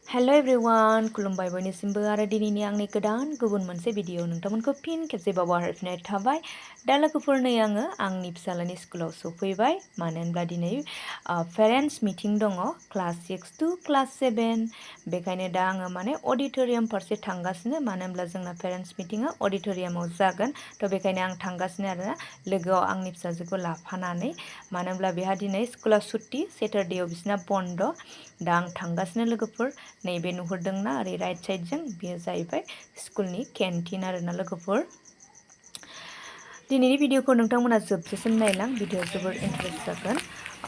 हेल' everyone खुलुमबाय बयनिसिमबो आरो दिनैनि आंनि गोदान गुबुन मोनसे भिडिअ नोंथांमोनखौ फिन खेबसेबाव हरफिननाय थाबाय दा लोगोफोर नै आङो आंनि फिसालानि स्कुलाव सफैबाय मानो होनब्ला दिनै पेरेन्टस मिटिं दङ क्लास 6 to क्लास 7 बेखायनो दा आङो माने अडिटोरियाम फारसे थांगासिनो मानो होनब्ला जोंना पेरेन्टस मिटिङा अडिटोरियामाव जागोन थ' बेखायनो आं थांगासिनो आरोना लोगोआव आंनि फिसाजोखौ लाफानानै मानो होनब्ला बेहा दिनै स्कुला सुट्टि सेटारडेआव बिसिना बन्द' दा आं थांगासिनो लोगोफोर नैबे नुहुरदोंना ओरै राइट साइडजों बेयो जाहैबाय स्कुलनि केन्टिन आरोना लोगोफोर दिनैनि भिडिअखौ नोंथांमोना जोबजासिम नायलां भिडिअ जोबोर इन्टारेस्ट जागोन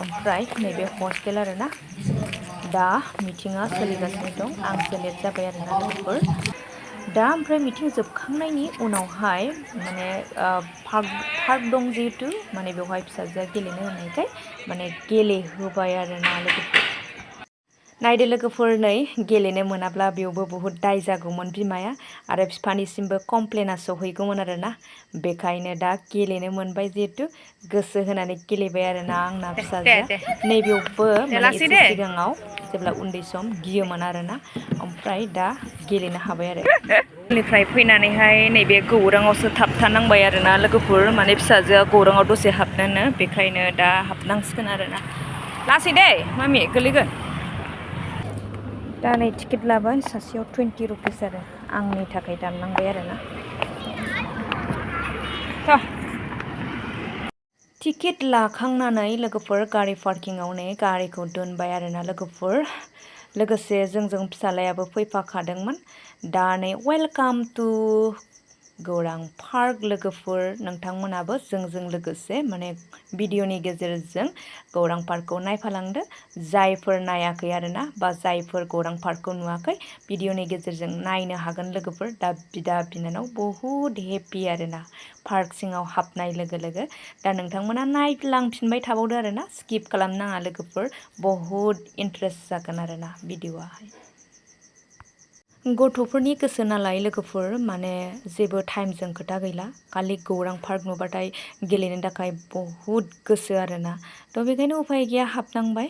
ओमफ्राय नैबे हस्टेल आरोना दा मिटिङा सोलिगासिनो दं आंसो लेट जाबाय आरोना लोगोफोर दा ओमफ्राय मिटिं जोबखांनायनि उनावहाय माने पार्क दं जिहेतु माने बेवहाय फिसाजोआ गेलेनो होनायखाय माने गेलेहोबाय आरोना लोगोफोर नायदो लोगोफोर नै गेलेनो मोनाब्ला बेयावबो बुहुत दाय जागौमोन बिमाया आरो बिफानिसिमबो कमप्लेना सहैगौमोन आरोना बेखायनो दा गेलेनो मोनबाय जिहेतु गोसो होनानै गेलेबाय आरोना आंना फिसाजोआ नैबेयावबो माने एसे सिगाङाव जेब्ला उन्दै सम गियोमोन आरोना ओमफ्राय दा गेलेनो हाबाय आरो स्कुलनिफ्राय फैनानैहाय नैबे गौराङावसो थाबथानांबाय आरोना लोगोफोर माने फिसाजोआ गौराङाव दसे हाबनोनो बेखायनो दा हाबनांसिगोन आरोना लासै दे मामि गोलैगोन दा नै टिकेट लाबाय सासेयाव 20 रुपिस आरो आंनि थाखाय दाननांबाय आरोना टिकेट लाखांनानै लोगोफोर गारि पार्किंआव नै गारिखौ दोनबाय आरोना लोगोफोर लोगोसे जोंजों फिसालायाबो फैफाखादोंमोन दा नै वेलकाम टु गौरां पार्क लोगोफोर नोंथांमोनाबो जोंजों लोगोसे माने भिडिअनि गेजेरजों गौरां पार्कखौ नायफालांदो जायफोर नायाखै आरोना बा जायफोर गौरां पार्कखौ नुवाखै भिडिअनि गेजेरजों नायनो हागोन लोगोफोर दा बिदा बिनानाव बहुद हेपि आरोना पार्क सिङाव हाबनाय लोगो लोगो दा नोंथांमोना नायलांफिनबाय थाबावदो आरोना स्किप खालामनाङा लोगोफोर बहुद इन्टारेस्ट जागोन आरोना भिडिअआहाय गथ'फोरनि गोसो नालाय लोगोफोर माने जेबो टाइमजों खोथा गैला खालि गौरां पार्क नुबाथाय गेलेनो थाखाय बहुद गोसो आरोना थ' बेखायनो उफाय गैया हाबनांबाय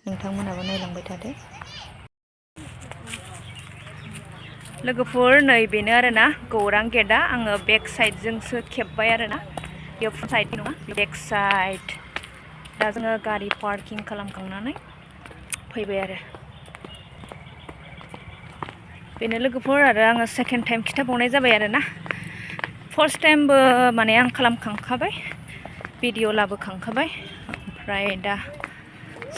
नोंथांमोनाबो नायलांबाय थादो लोगोफोर नै बेनो आरोना गौरां गेटआ आङो बेक साइडजोंसो खेबबाय आरोना बेयो फ्रन्ट साइडनि नङा बेक साइड दा जोङो गारि पार्किं खालामखांनानै फैबाय आरो बेनो लोगोफोर आरो आङो सेकेन्ड टाइम खिथाबावनाय जाबाय आरोना फार्स्ट टाइमबो माने आं खालामखांखाबाय भिडिअ लाबोखांखाबाय ओमफ्राय दा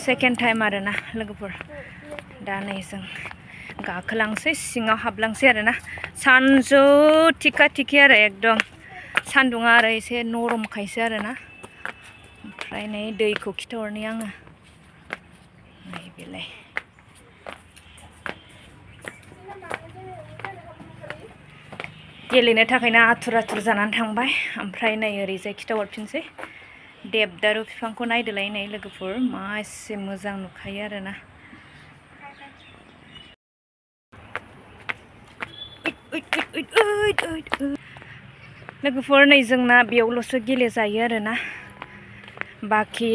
सेकेन्ड टाइम आरोना लोगोफोर दा नै जों गाखोलांसै सिङाव हाबलांसै आरोना सानजौ थिखा थिखि आरो एकदम सान्दुङा आरो एसे नरमखायसो आरोना ओमफ्राय नै दैखौ खिथाहरनि आङो नै बेलाय गेलेनो थाखायनो आथुर आथुर जानानै थांबाय ओमफ्राय नै ओरैजाय खिथाहरफिनसै देबदारु बिफांखौ नायदोलाय नै लोगोफोर मा एसे मोजां नुखायो आरोना लोगोफोर नै जोंना बेयावल'सो गेलेजायो आरोना बाखि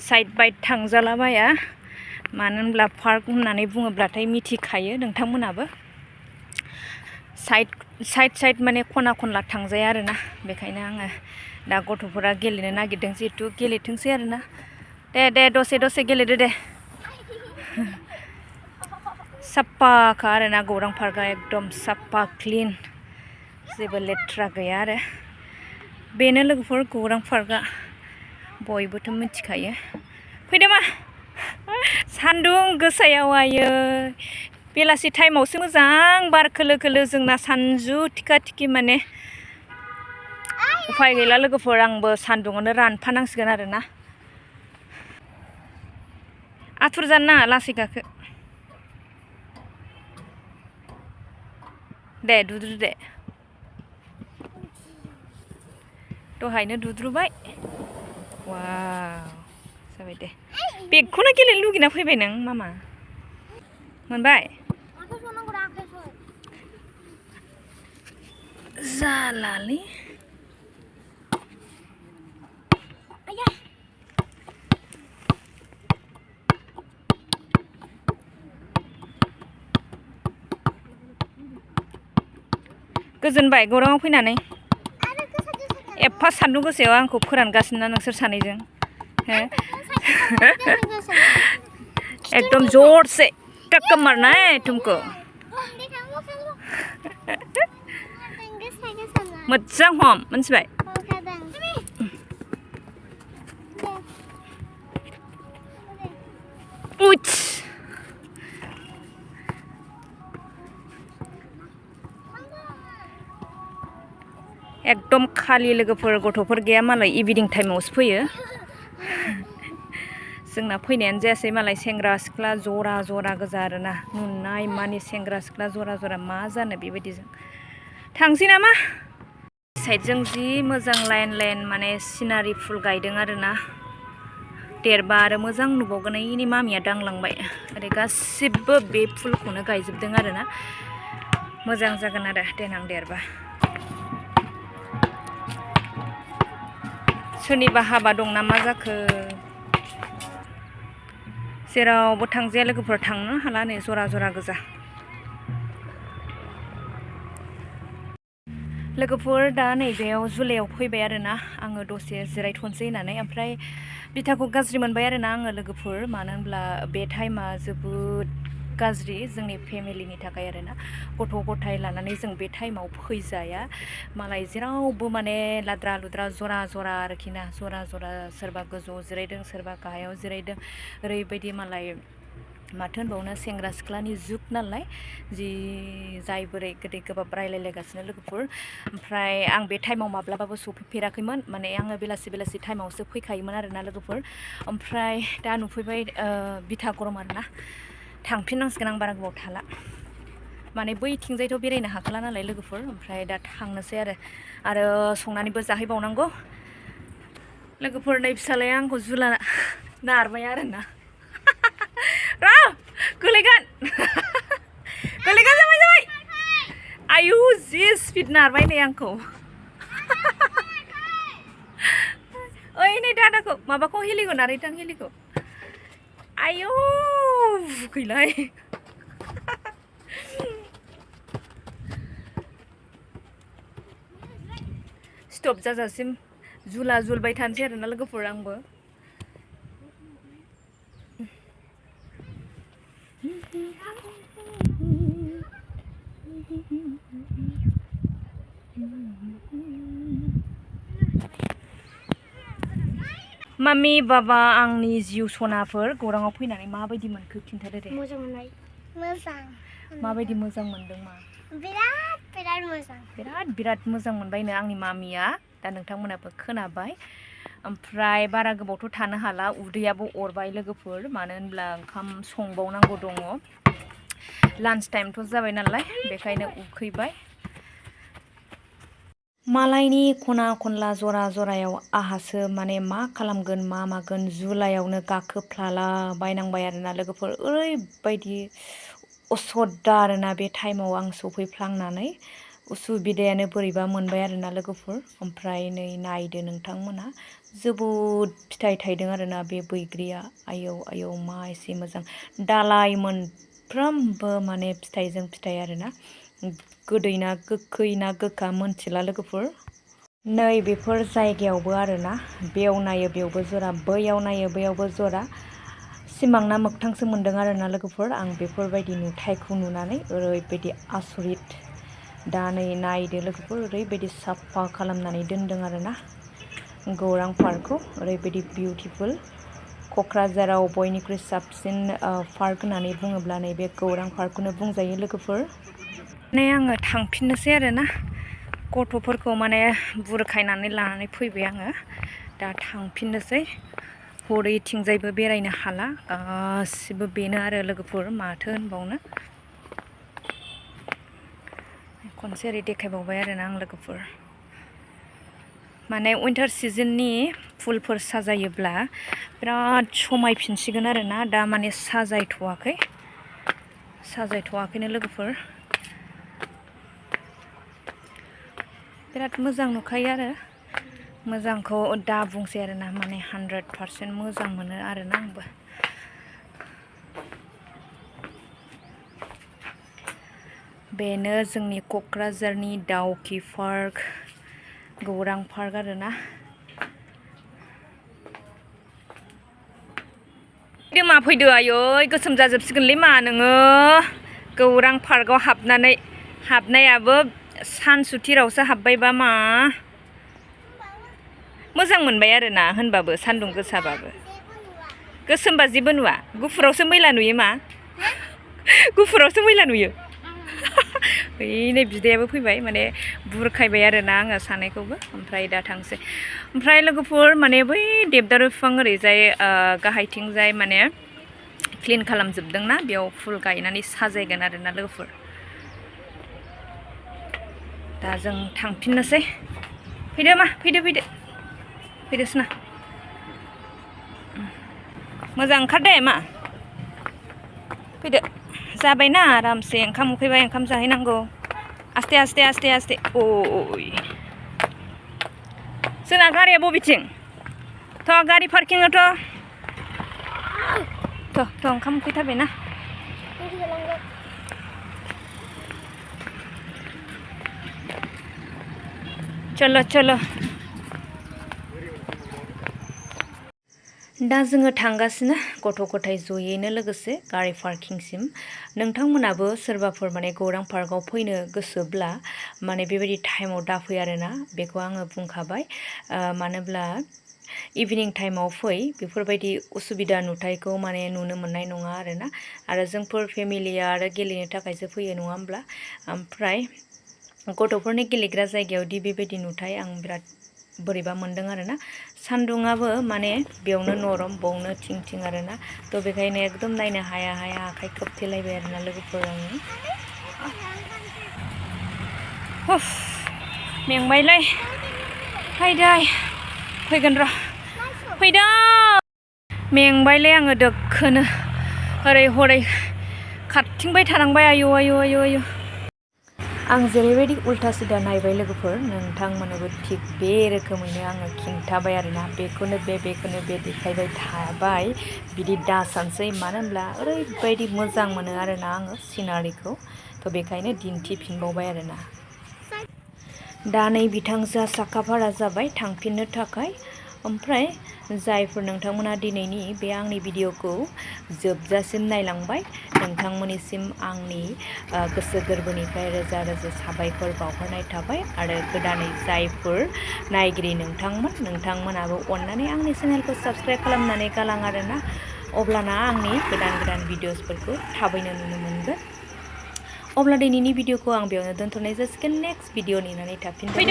साइड बाइड थांजालाबाया मानो होनब्ला पार्क होननानै बुङोब्लाथाय मिथिखायो नोंथांमोनाबो साइड माने खना खनला थांजाया आरोना बेखायनो आङो दा गथ'फोरा गेलेनो नागिरदों जिहेथु गेलेथोंसै आरोना दे दसे गेलेदो दे साफाखा आरोना गौरां पार्कआ एकदम साफा क्लिन जेबो लेथ्रा गैया आरो बेनो लोगोफोर गौरां पार्कआ बयबोथ' मिथिखायो फैदो मा सान्दुं गोसायाव आयो बेलासि टाइमावसो मोजां बार खोलो खोलो जोंना सानजु थिखा थिखि माने उफाय गैला लोगोफोर आंबो सान्दुङावनो रानफानांसिगोन आरोना आथुर जानो नाङा लासै गाखो दे दुद्रु दे दहायनो दुद्रुबाय वाव जाबाय दे बेगखौनो गेलेनो लुगैना फैबाय नों मामा मोनबाय जालालै गोजोनबाय गौराङाव फैनानै एफा सान्दुं गोसायाव आंखौ फोरानगासिनो ना नोंसोर सानैजों एकदम जोर से टक्कर मारना है तुमको मोजां हम मोनथिबाय उइच एकदम खालि लोगोफोर गथ'फोर गैया मालाय इभिनिं टाइमावसो फैयो जोंना फैनायानो जायासै मालाय सेंग्रा सिख्ला जरा जरा गोजा आरोना नुनाय मानि सेंग्रा सिख्ला जरा जरा मा जानो बेबायदिजों थांसै नामा साइडजों जि मोजां लाइन लाइन माने सिनारि फुल गायदों आरोना देरबा आरो मोजां नुबावगोन इनि मामिया दांलांबाय ओरै गासिबो बे फुलखौनो गायजोबदों आरोना मोजां जागोन आरो देनां देरबा सोरनिबा हाबा दं ना मा जाखो जेरावबो थांजाया लोगोफोर थांनो हाला नै जरा जरा गोजा लोगोफोर दा नैबेयाव जुलाइयाव फैबाय आरोना आङो दसे जिरायथ'नोसै होननानै ओमफ्राय बिथाखौ गाज्रि मोनबाय आरोना आङो लोगोफोर मानो होनब्ला बे टाइमा जोबोद गाज्रि जोंनि फेमिलिनि थाखाय आरोना गथ' गथाय लानानै जों बे टाइमाव फैजाया मालाय जेरावबो माने लाद्रा लुद्रा जरा जरा आरोखि ना जरा जरा सोरबा गोजौआव जिरायदों सोरबा गाहायाव जिरायदों ओरैबायदि मालाय माथो होनबावनो सेंग्रा सिख्लानि जुग नालाय जि जाय बोरै गोदै गोबाब रायलायलायगासिनो लोगोफोर ओमफ्राय आं बे टाइमाव माब्लाबाबो सफैफेराखैमोन माने आङो बेलासि टाइमावसो फैखायोमोन आरोना लोगोफोर ओमफ्राय दा नुफैबाय बिथा गरम आरोना थांफिननांसिगोन आं बारा गोबाव थाला माने बैथिंजायथ' बेरायनो हाखाला नालाय लोगोफोर ओमफ्राय दा थांनोसै आरो संनानैबो जाहैबावनांगौ लोगोफोर नै फिसालाया आंखौ जुला नारबाय आरोना र गोलैगोन गोलैगोन जाबाय आयु जि स्पिड नारबाय नै आंखौ ओइ नै दादाखौ माबाखौ हिलिखौ नारैथां हिलिखौ आयु गैलाय स्टप जाजासिम जुला जुलबाय थानोसै आरोना लोगोफोर आंबो मामि बाबा आंनि जिउ सनाफोर गौराङाव फैनानै माबायदि मोनखो खिन्थादो दे मोजां मोनबाय मोजां माबायदि मोजां मोनदों मा बिराद मोजां मोनबायनो आंनि मामिया दा नोंथांमोनाबो खोनाबाय ओमफ्राय बारा गोबावथ' थानो हाला उदैयाबो अरबाय लोगोफोर मानो होनब्ला ओंखाम संबावनांगौ दङ लान्च टाइमथ' जाबाय नालाय बेखायनो उखैबाय मालायनि खना खनला जरा जरायाव आहासो माने मा खालामगोन मा मागोन जुलाइयावनो गाखोफ्लाला बायनांबाय आरोना लोगोफोर ओरैबायदि असदा आरोना बे टाइमाव आं सफैफ्लांनानै उसुबिदायानो बोरैबा मोनबाय आरोना लोगोफोर ओमफ्राय नै नायदो नोंथांमोना जोबोद फिथाइ थायदों आरोना बे बैग्रिया आयौ मा एसे मोजां दालाय मोनफ्रोमबो माने फिथाइजों फिथाइ आरोना गोदै ना गोखै ना गोखा मोनथिला लोगोफोर नै बेफोर जायगायावबो आरोना बेयाव नायो बेयावबो जरा बैयाव नायो बैयावबो जरा सिमां ना मोगथांसो मोनदों आरोना लोगोफोर आं बेफोरबायदि नुथायखौ नुनानै ओरैबायदि आसरित दा नै नायदो लोगोफोर ओरैबायदि साफा खालामनानै दोनदों आरोना गौरां पार्कखौ ओरैबायदि बिउटिफुल क'क्राझाराव बयनिख्रुइ साबसिन पार्क होननानै बुङोब्ला नैबे गौरां पार्कखौनो बुंजायो लोगोफोर माने आङो थांफिननोसै आरोना गथ'फोरखौ माने बुरखायनानै लानानै फैबाय आङो दा थांफिननोसै हरैथिंजायबो बेरायनो हाला गासिबो बेनो आरो लोगोफोर माथो होनबावनो खनसे ओरै देखायबावबाय आरोना आं लोगोफोर माने विन्टार सिजननि फुलफोर साजायोब्ला बिराद समायफिनसिगोन आरोना दा माने साजायथ'वाखैनो लोगोफोर बिराद मोजां नुखायो आरो मोजांखौ दा बुंसै आरोना माने 100% मोजां मोनो आरोना आंबो बेनो जोंनि क'क्राझारनि दाउखि पार्क गौरां पार्क आरोना मा फैदो आयै गोसोम जाजोबसिगोनलै मा नोङो गौरां पार्कआव हाबनायाबो सानसुथिरावसो हाबबायबा मा मोजां मोनबाय आरोना होनबाबो सान्दुं गोसाबाबो गोसोमबा जेबो नुवा गुफुरावसो मैला नुयो मा गुफुरावसो मैला नुयो नै बिदायाबो फैबाय माने बुरखायबाय आरोना आङो सानैखौबो ओमफ्राय दा थांसै ओमफ्राय लोगोफोर माने बै देबदारु बिफां ओरैजाय गाहायथिंजाय माने क्लिन खालामजोबदोंना बेयाव फुल गायनानै साजायगोन आरोना लोगोफोर दा जों थांफिननोसै फैदो मा फैदोसना मोजां ओंखारदे मा फैदो जाबायना आरामसे ओंखाम उखैबाय ओंखाम जाहैनांगौ आस्ते ओइ जोंना गारिया बबेथिं थ' गारि पार्किंआथ' थ' ओंखाम उखैथारबायना चलो दा जोङो थांगासिनो गथ' गथाय जयैनो लोगोसे गारि पार्किंसिम नोंथांमोनाबो सोरबाफोर माने गौरां पार्कआव फैनो गोसोब्ला माने बेबायदि टाइमाव दाफै आरोना बेखौ आङो बुंखाबाय मानोब्ला इभिनिं टाइमाव फै बेफोरबायदि उसुबिदा नुथायखौ माने नुनो मोननाय नङा आरोना आरो जोंफोर फेमिलिया आरो गेलेनो थाखायसो फैयो नङा होमब्ला ओमफ्राय गथ'फोरनि गेलेग्रा जायगायावदि बेबायदि नुथाय आं बिराद बोरैबा मोनदों आरोना सान्दुङाबो माने बेयावनो नरम बावनो थिं आरोना थ' बेखायनो एकदम नायनो हाया आखाइ खोबथेलायबाय आरोना लोगोफोर आङो मेंबायलै फैदो फैगोन र' फैदो मेंबायलै आङो दोखोनो ओरै हरै खारथिंबाय थानांबाय आयु आं जेरैबायदि उल्था सिदा नायबाय लोगोफोर नोंथांमोननोबो थिग बे रोखोमैनो आङो खिन्थाबाय आरोना बेखौनो बे देखायबाय थाबाय बिदि दासानसै मानो होनब्ला ओरैबायदि मोजां मोनो आरोना आङो सिनारिखौ थ' बेखायनो दिन्थिफिनबावबाय आरोना दा नै बिथांजोआ साखाफारा जाबाय थांफिननो थाखाय ओमफ्राय जायफोर नोंथांमोना दिनैनि बे आंनि भिडिअखौ जोबजासिम नायलांबाय नोंथांमोननिसिम आंनि गोसो गोरबोनिफ्राय रोजा साबायखर बावहरनाय थाबाय आरो गोदानै जायफोर नायगिरि नोंथांमोनाबो अननानै आंनि चेनेलखौ साबस्क्राइब खालामनानै गालां आरोना अब्लाना आंनि गोदान भिडिअसफोरखौ थाबैनो नुनो मोनगोन अब्ला दिनैनि भिडिअखौ आं बेयावनो दोनथ'नाय जासिगोन नेक्स्ट भिडिअ नेनानै थाफिनबाय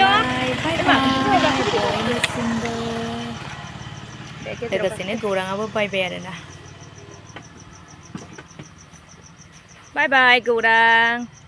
लोगोसेनो गौराङाबो बायबाय आरोना बाय गौरां